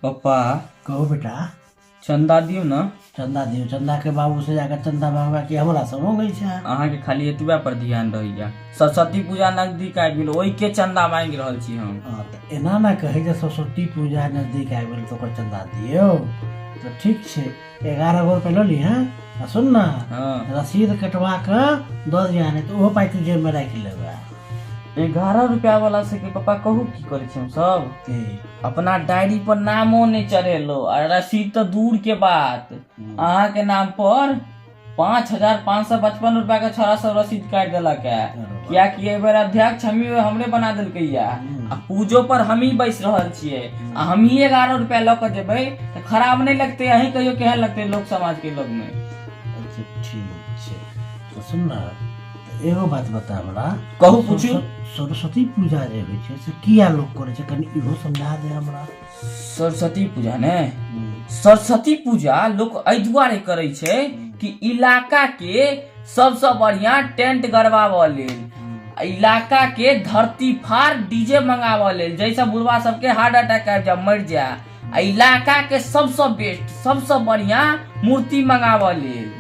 पप्पा। कहू बेटा। चंदा दियौ ने। चंदा दियौ? चंदा के बाबू से जाकर चंदा मांगबा कि हमरा से मांगै छै? अहाँके खाली एतबे पर ध्यान रहैया। सरस्वती पूजा नजदीक आबि गेल, ओहिके चंदा मांगि रहल छी हम। हँ, तऽ एना ने कहै जे सरस्वती पूजा नजदीक आबि गेल तऽ ओकर चंदा दियौ। तऽ ठीक छै, 11 गो रुपैआ लऽ लिहें आ सुन ने, रसीद कटवा कऽ दऽ दिया, नहि तऽ ओहो पाइ तू जेबमे राखि लेबै। 11 रुपया वाला से के पप्पा कहू की करै छी हम सब? की? अपना डायरी पर नामो नहि चढ़ेलो आ रसीद तऽ दूर के बात, अहाँ के नाम पर 5555 रुपया के छोरा सब रसीद काटि देलक है, कियाकि एहि बेर अध्यक्ष हमी हमरे बना देलकै या आ पूजो पर हमही बैस रहल छियै आ हमही 11 रुपया लऽ कऽ जेबै तऽ खराब नहि लगतै? अहीं कहियो, केहन लगतै लोक समाज के लोग में? अच्छा, ठीक छै। तऽ सुन ने, तऽ एगो बात बता हमरा। कहू, पूछू। सरस्वती पूजा जे होइ छै से किया लोक करै छै, कनि इहो समझा दे हमरा। सरस्वती पूजा ने, सरस्वती पूजा लोक एहि दुआरे करै छै कि इलाका के सबसँ बढ़िया टेंट गड़बाबऽ लेल, आ इलाका के धरती फाड़ डीजे मंगाबऽ लेल, जाहिसँ बुढ़वा सबके हार्ट अटैक आबि जाए, मरि जाए, आ इलाका के सबसँ बेस्ट, सबसँ बढ़िया मूर्ति मंगाबऽ लेल।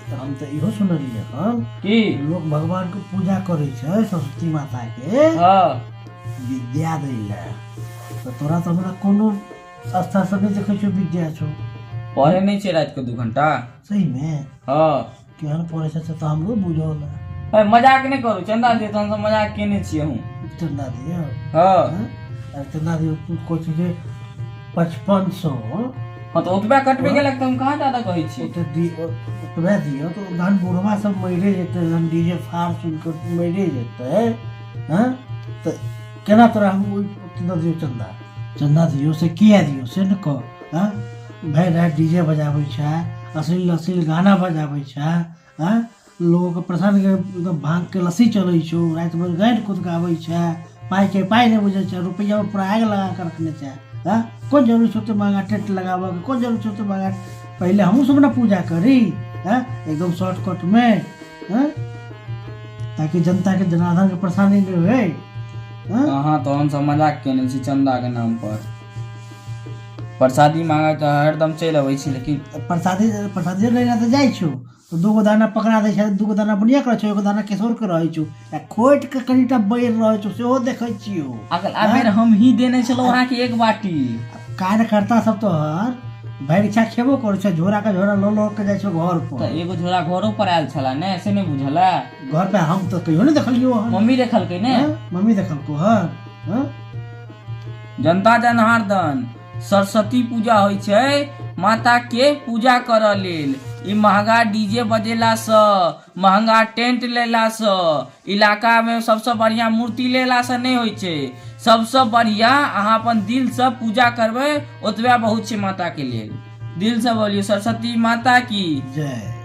हम तऽ इहो सुनलियै हन की? लोक भगवान के पूजा करै छै सरस्वती माता के विद्या दै लए। तऽ तोरा तऽ हमरा कोनो संस्था से नहि देखै छियौ विद्या छौ। पढ़े नहि छै राति के 2 घंटा? सही मे? हँ। केहन पढ़ै छै से तऽ हमरो बुझल है। ए, मजाक नहि करू, चंदा दियौ। तहन सब मजाक केने छियै हम। चंदा दियौ? हँ। अरे, चंदा दियौ, तू कहै छै जे 5500। हँ, तऽ ओतबे कटबे गेलक तऽ हम कहाँ ज्यादा कहै छी? ओते ओतबे दियौ तऽ जहन बुढ़वा सब मरिए जेतै, जहन डीजे फाड़ सुनि कऽ मरिए जेतै, हँ, तऽ केना तोरा हम ओहि ओते दऽ दियौ चंदा? चंदा दियौ से किया दियौ से ने कह। हँ, भरि राति डीजे बजाबै छै, अश्लील अश्लील गाना बजाबै छै, हँ, लोगोके परेशान के एकदम भाँगके लस्सी चलै छौ, राति भरि गाड़ि कुदकाबै छै, पाइके पाइ नहि बुझै छै, रुपैआमे पूरा आगि लगा कऽ रखने छै। हँ, कोन जरूरी छै ओते महगा टेंट लगाबऽके? कोन जरूरी छै ओते महगा? पहिले हमहूँ सब ने पूजा करी, हँ, एकदम शॉर्टकटमे, हँ, ताकि जनताके जनार्दनके परेशानी नहि होइ, हँ। अहाँ तऽ हमसब मजाक केने छी चंदा के नाम पर। प्रसादी मांगे तऽ हरदम चलि अबै छी, लेकिन प्रसादी, प्रसादी लै लए तऽ जाइ छौ तऽ दूगो दाना पकड़ा दै छै, दूगो दाना बुनिया के रहै छौ, एगो दाना केशोर के रहै छौ आ खोटि के कनिटा बैर रहै छौ, सेहो देखै छियौ। अगला बेर हम ही देने छलहुँ अहाँके एक बाटी। कार्यकर्ता सब तोहर भरि इच्छा खेबो करै छै, झोरा के झोरा लऽ लऽ के जाइ छौ घर पर। तऽ एगो झोरा घरो पर आयल छला ने, से नहि बुझल है? घर पे हम तऽ कहियो नहि देखलियौ हन। मम्मी देखलकै ने। हँ? मम्मी देखलको हन? हँ? जनता जनार्दन, सरस्वती पूजा होइ छै माता के पूजा करऽ लेल। ई महंगा डीजे बजेलासँ, महंगा टेंट लेलासँ, इलाकामे सबसँ बढ़िआँ मूर्ति लेलासँ नहि होइ छै। सबसँ बढ़िआँ अहाँ अपन दिलसँ पूजा करबै, ओतबे बहुत छै माताके लेल। दिलसँ बोलियौ, सरस्वती माता की जय।